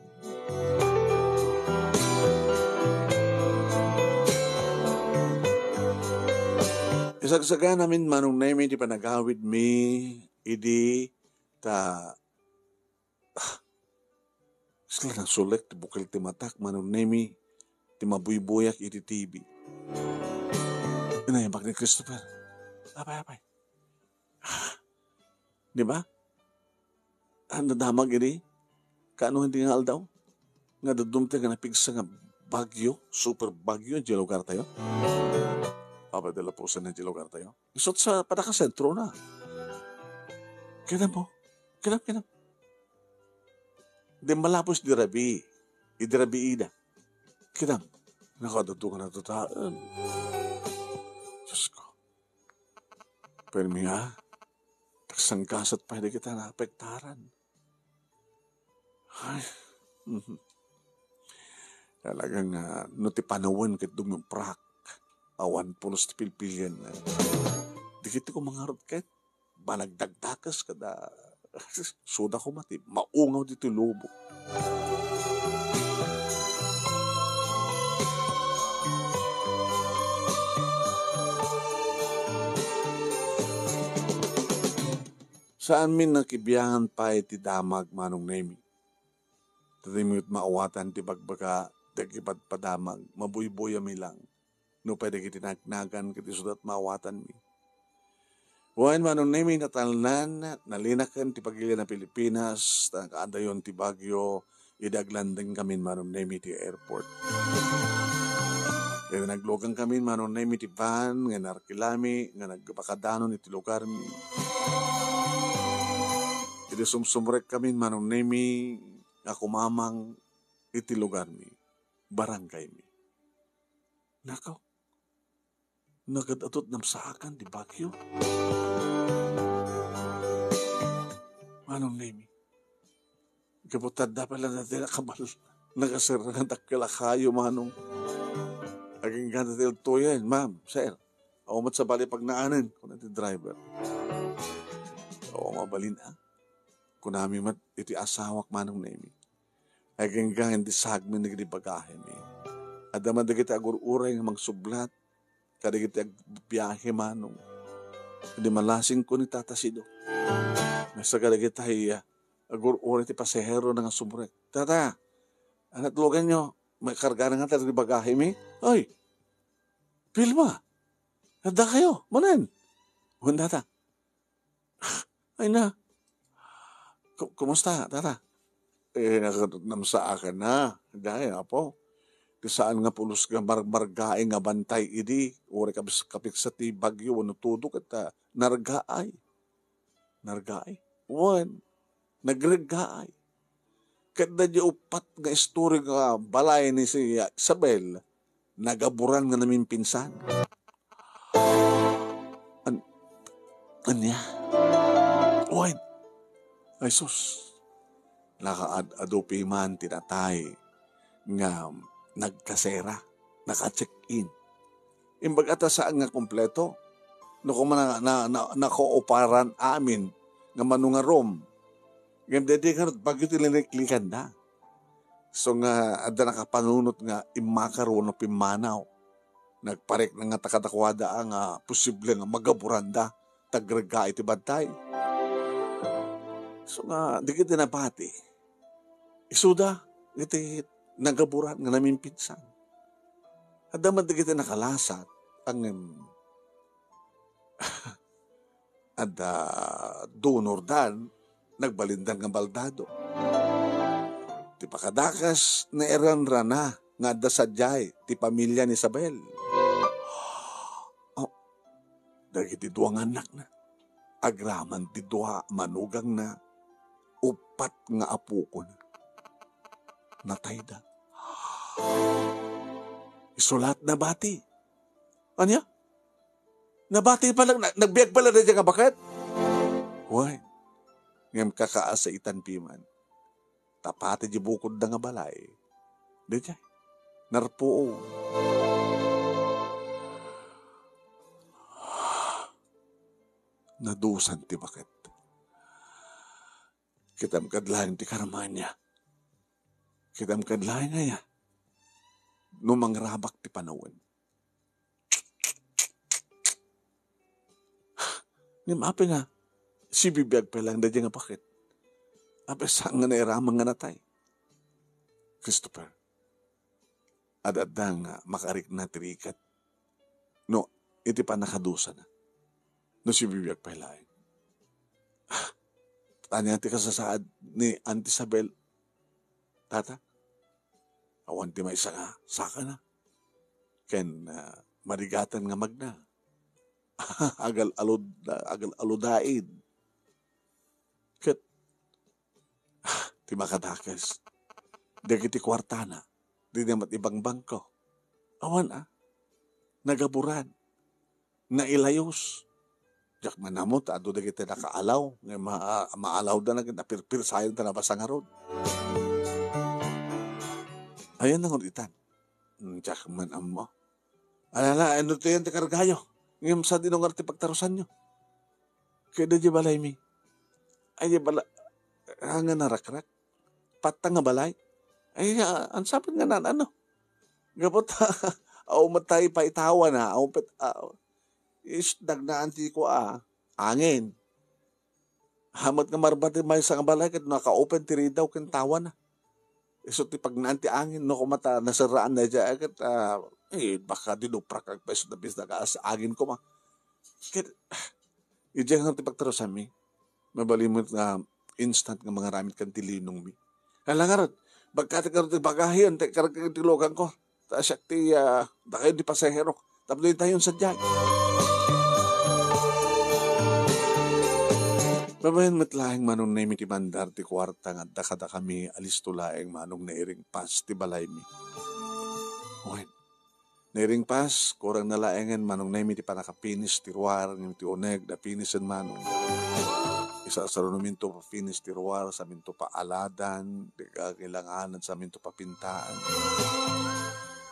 Isagsaganamin, Manong Nemi, ti panagawidmi idi ta, ah, kasla nasulek ti bukel ti matak, Manong Nemi, ti mabuybuyak iti T V. Inayabak ni Christopher. Apay, apay. Ah, di ba? Ah, nadamag idi. Kaano hindi nga aldaw? Nga daddumteng nga napigsa nga bagyo, super bagyo, diay lugar tayo. Papa de la Posa na diay lugar tayo. Isut sa padakasentro na. Kita mo? Kita, kita. Di malapos di rabi. Idi rabi ida. Kita. Nakadato ka na tataan. Diyos ko. Permi nga, tagsangkasat pay dagita naapektaran. Ay, mhm. Talaga nga, no ti panawen ket dumiprak, awan pulos ti pilpilian. Dagiti kumangarot ket, banagdagdakes kada suda koma ti maungaw ditoy lubong. Saanmin nakibiangan pay ti damag, Manong Nemi. Daytoy met maawatan ti bagbaga, ti agipadpadamag, mabuybuyami lang. Nupay dagiti nagnagan ket isudat maawatanmi. Wen, Manong Nemi, natalnan, nalinaken ti pagilian a Pilipinas, ta kaadayon ti bagyo, idi aglandingkamin, Manong Nemi, ti airport. Idi naglugangkamin, Manong Nemi, ti van nga narkilami nga nagpakadanon iti lugarmi. Idi sumsumrekkamin, Manong Nemi, nga kumamang iti lugarmi, barangaymi. Nakaw, nagad-adut namsaakan ti bagyo. Manong Nemi, gapu ta adda pay la dati nakabal-, nakaserreng a dakkel a kayo, Manong. Agingga dati agtuyen, "Ma'am, sir, awan met sabali pagnaanen," kuna ti driver. "Awan mabalin, a," kunami met iti asawak, Manong Nemi. Agingga nga indisagmi dagiti bagahimi. Adda man dagiti agur-uray nga mangsublat kadagiti agbiahe, Manong. Idi malasingko ni Tata Sido. Nasa kadagiti, ah, agur-uray ti pasahero nga sumrek. "Tata, anat luganyo, maikarga na nga dagiti bagahimi?" "Ay, Vilma, adda kayo, manen?" Wen, Tata. Ay na. Ku-, kumusta, Tata? Eh, nag-, namsaakan na. Dahil, apo, ti saan nga pulos nga marmargaing nga bantay idi, uray kabis-, kapigsa ti bagyo, wenno tudo, ket, ah, nargaay. Nargaay. Wen, nagreggaay. Ket daydi uppat nga istorya nga balay ni si Isabel, nagaburan nga namimpinsan. An-, ania? Wen, ay sus, nakaad-adu piman ti natay nga nagkasera, naka-check-in. Imbag a ta saan nga kompleto. No, koma na, na, na, nakauparan amin nga mano nga room. Ngem daydi ngarud, bagyo ti liniklikanda. So nga, adda nakapanunot nga immakar wenno pimmanaw. Nagparikna ngata kadakuada nga posible nga magaburanda, ta agregga iti bantay. So nga, dagiti nabati, isuda iti nagaburan nga namimpinsan. Adda man dagiti nakalasat, ngem adda dunordan, nagbalindan nga baldado. Ti pakadakes, nairanrana nga adda sadiay ti pamilia ni Isabel. Oh, dagiti dua nga annakna, agraman ti dua a manugangna, uppat nga apokona, natayda. Isu la ti nabati. Ania? Nabati pay la, na-, nagbiag pay la daydiay nga baket? Wen, ngem kakaasaitan piman. Ta pati diay bukodda nga balay, daydiay, narpuong. Nadusan ti baket. Kitam kad laeng ti karmana. Kitam kad laeng aya no mangrabak ti panawen. Ngem apay nga sibibiag pay laeng daydiay nga baket? Apay saan nga nairaman nga natay? Christopher, ad-adda nga makarikna ti riket no iti pannakadusana. No sibibiag pay laeng. Ah, ania ti kasasaad ni Auntie Isabel, Tata? Awan ti maysa nga sakana. Ken, ah, marigatan nga magna. Agal-alud-, agal-aludain. Ket, ah, ti makadakes, dagiti kuartana, dida met ibangbangko. Awan, ah, nagaburan, nailayos. Diak man ammo ta adu dagiti nakaalaw, nga ma-, maalawda na, napirpirsayon ta nabasa ngarud. Ayan na ngarud itan. Hmm, diak man ammo. Alala, ano to yan ti kargayo? Ngem sa dinungar ti pagtarusanyo. Kaya di balaymi. Ay, di bala-, ah, nga narakrak. Patta nga balay. Ay, ah, ang sapit nga nan, ano? Gapu ta, au matay pa itawa na, au pet, ah, is, dagnaan ti ko, ah, angin. Hamat nga marbati maysa nga balay ket naka-open ti ridaw ken tawana. Isu ti pagnaan ti angin, no, koma ta naserraan na daydiay ket, ah, eh, baka dinuprak agpay isu da pista kas angin koma. Ket, idiay nga ti pagtarusanmi, mabalin met nga instant nga mangaramid kan ti linongmi. Ala ngarud, bagkatek ngarud ti bagahen, ti karagkag ti lukangko. Ta siak ti, ah, dakayo ti pasahero. Tapno intayon sadiay. Babaen met laeng Manong Nemi ti mandar ti kuarta nga adda kadakami, alisto laeng Manong, nairingpas ti balaymi. Wen, nairingpas, kurang na laengen Manong Nemi ti pannakapinis ti ruar ngem ti uneg napinisen Manong. Isarsarunominto papinis ti ruar, saminto paaladan, di kailanganan saminto papintaan.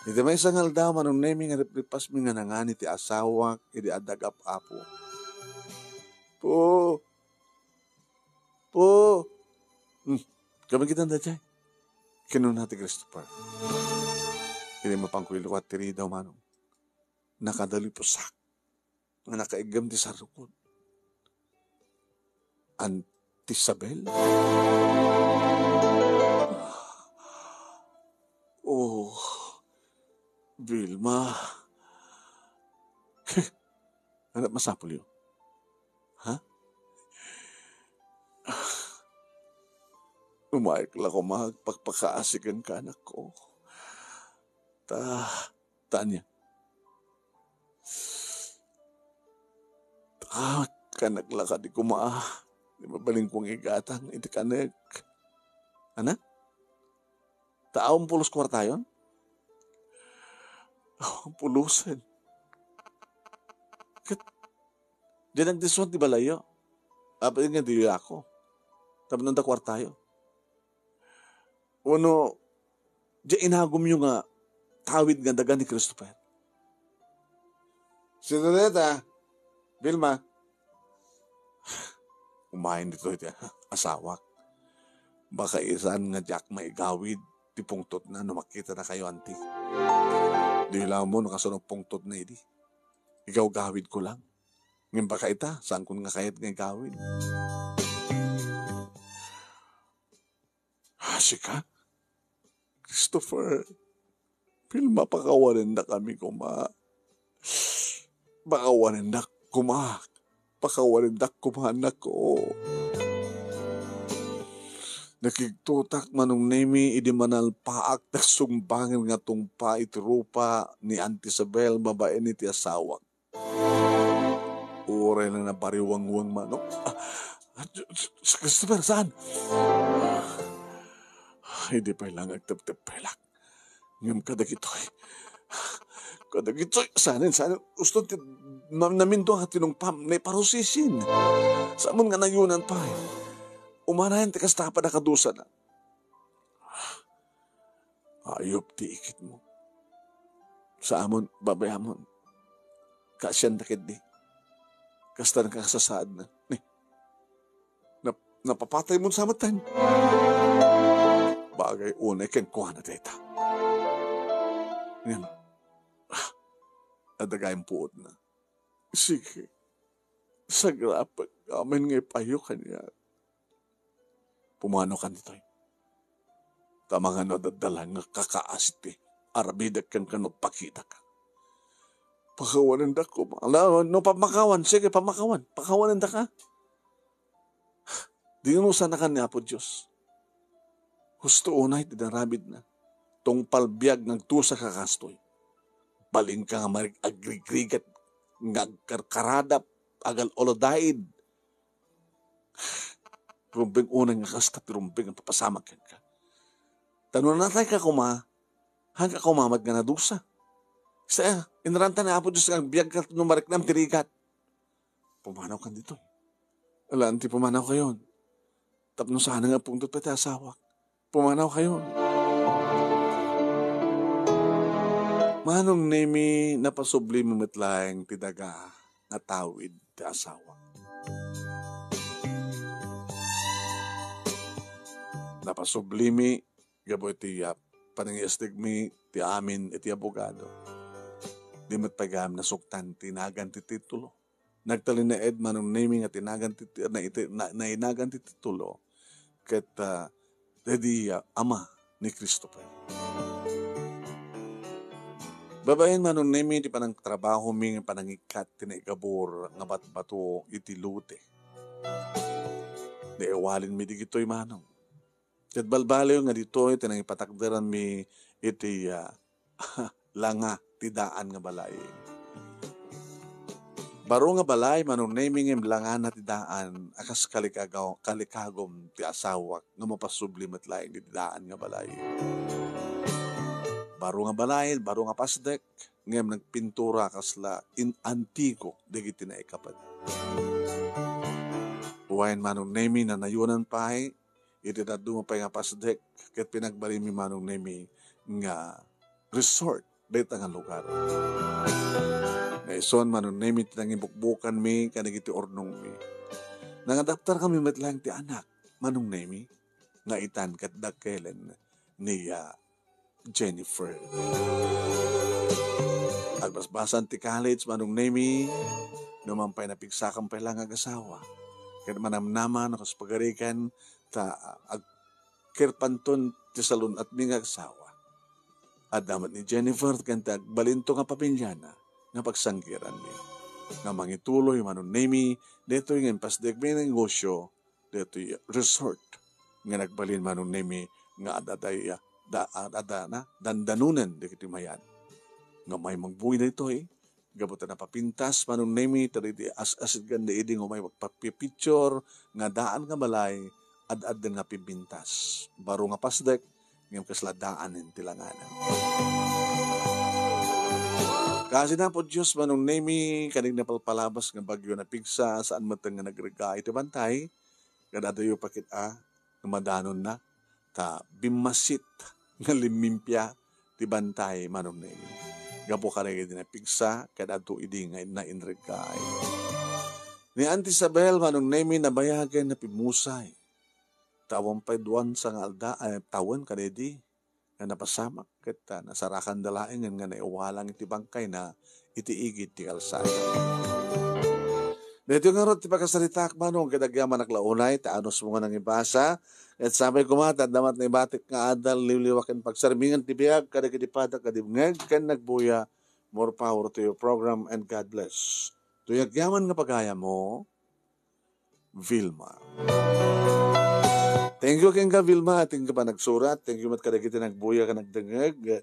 Iti maysa nga aldaw, Manong Nemi, nga ripripasmi nga nangani ti asawak idi adda agap-apo. Po! Po! Hmm, kabagitan daydiay? Kinuna ti Christopher. Idi mapanko ilukat ti ridaw, Manong, nakadalipusak nga nakaiggem ti sarukod. Auntie Isabel? Oh, Vilma. Ano masapulyo? Ha? Umayek la koma agpakpakaasi kenka, anakko. Ta, ta ania? Ta, kanek la kadi koma. Di mabalinko nga igatang iti kanek. Anak? Ta awan pulos kuartayon? Awan pulosen. Ket, diay nagdiswan ti balayyo. Apay nga diyo ako? Tapno adda kuartayo. Wenno, diay inagumyo nga tawid nga daga ni Christopher? Si Dodeta, Vilma, umayen ditoy ti asawak. Baka isan nga diak maigawid ti pungtotna no makitanakayo, anti. Di la mo no kasano pungtotna idi. Igawgawidko lang. Ngem baka ita, saankon nga kayat nga igawid. Ah, sika? Christopher, Vilma, pakawanendakami koma. Pakawanendak koma. Pakawanendak koma, anakko. Nakigtotak, Manong Nemi, idi manalpaak, nagsungbangen nga tungpa iti rupa ni Auntie Isabel babaen iti asawak. Uray la nabariwangwang manok. Ah, ah, Christopher, saan? Ay, di pay lang agteptepelak. Ngem kadagitoy, kadagitoy, saanen, saanen, uston ti, na-, naminto nga tinungpam, naiparusisin. Saamon nga nayonan pay. Umanayan ti kasta a pannakadusana. Ayup ti ikitmo. Saamon, babayamon. Kaasianda ketdi. Kasta nga kasasaadna. Ni, nap-, napapatay mo sa metten. Bagay unay kenkuana dayta. Ngem, ah, adda gayam puotna. Sige. Sagrapek amin nga ipayo kaniak. Pumanaw kan ditoy. Ta mangano daddala nga kakaasi ti arabidek ken kano pakitaka. Pakawanendak koma. Ala, no, pamakawan, sige, pamakawan. Pakawanendaka. Dinusanakan ni Apo Dios. Husto unay ti narabidna. Tungpal biag nga agdusa ka kastoy. Balinka nga marig-, agrigrigat nga agkarkarada, agal-uladaid. Rumbeng unay nga kasta ti rumbeng nga papasamak kenka. Ta no natayka koma, hanka koma met nga nadusa. Sa, inaranta ni Apo Dios nga agbiagka no mariknam ti rigat. Pumanaw kan ditoy. Alaan ti pumanaw kayon. Tapno saan nga pungtot pay ti asawak. Pumanaw kayon. Manong Nemi, napasubli met laeng ti daga nga tawid ti asawak. Napasublimi gapu iti, ah, panangiasdegmi ti amin iti abogado. Di met pay gayam nasuktan ti nagan ti titulo. Nagtalinaed, Manong Nemi, nga tinagan ti, na, iti, na, nainagan ti titulo ket, ah, daydi, ah, ama ni Christopher. Babaen, Manong Nemi, ti panangtrabahomi nga panangikkat ti naigabur nga batbato iti lote. Naiwalinmi digitoy, Manong. Ket balbaliw nga ditoy ti nangipatakderanmi iti, ah, langa ti daan nga balay. Baro nga balay, Manong Nemi, ngem langana ti daan a kas kalikago-, kalikagom ti asawak nga mapasubli met laeng iti daan nga balay. Baro nga balay, baro nga pasdek, ngem nagpintura kasla in-, antigo dagiti naikapet. Wen, Manong Nemi, nanayonan pay iti dadduma pay nga pasdek ket pinagbalinmi, Manong Nemi, nga resort dayta nga lugar. Nga isuan, Manong Nemi, ti nangibukbukanmi kadagiti urnongmi. Nangadaptarkami met laeng ti anak, Manong Nemi, nga itan ket dakkelen ni, ah, Jennifer. Agbasbasan ti college, Manong Nemi, numan pay napigsakam pay la nga agasawa. Ket manamnama no kas pagarigan ta agkirpanton ti salun-atmi nga agasawa. Adda met ni Jennifer ken ti agbalinto nga pamiliana nga pagsanggiranmi. Nga mangituloy, Manong Nemi, daytoy nga impasdekmi nga negosyo, daytoy resort. nga nagbalin, Manong Nemi, nga ad-adaya, da, ad-adana, dandanonen dagiti mayat. Nga may magbuy daytoy, gapu ta napapintas, Manong Nemi, ta daydi as-asidgan da idi nga may magpapipicture, nga daan nga balay, ad-adda nga pimpintas. Baro nga pasdek, ngem kasla daanen ti langanan. Kaasi na po Diyos, Manong Nemi, kaning napalpalabas nga bagyo napigsa, saan met nga nagregga iti bantay, kada adayo pa kit a, nga madanonna, ta bimmasit nga limmimpia ti bantay, Manong Nemi. Gapu kadagiti napigsa, kada adto idi nga nainreggaay. Ni Auntie Isabel, Manong Nemi, nabayagen, napimusay. Tawen pay duan sa nga alda, ay, tawen kadaydi nga napasamak, ket, ah, nasarakanda laengen nga naiwalang iti bangkayna iti igid ti kalsada. Daytoy ngarud ti pakasaritaak, Manong, ket agyamanak la unay, ta anus mo nga nangibasa, ket sapay koma, ta adda met naibatik nga adal, liwliwa ken pagsarmingan ti biag, kadagiti padak nga dimngeg ken nagbuya. More power to your program and God bless. Toy agyaman nga pagayam mo, Vilma. Thank you kenka, Vilma. Thank you pa nagsurat. Thank you met kadagiti nagbuya ken nagdengngeg.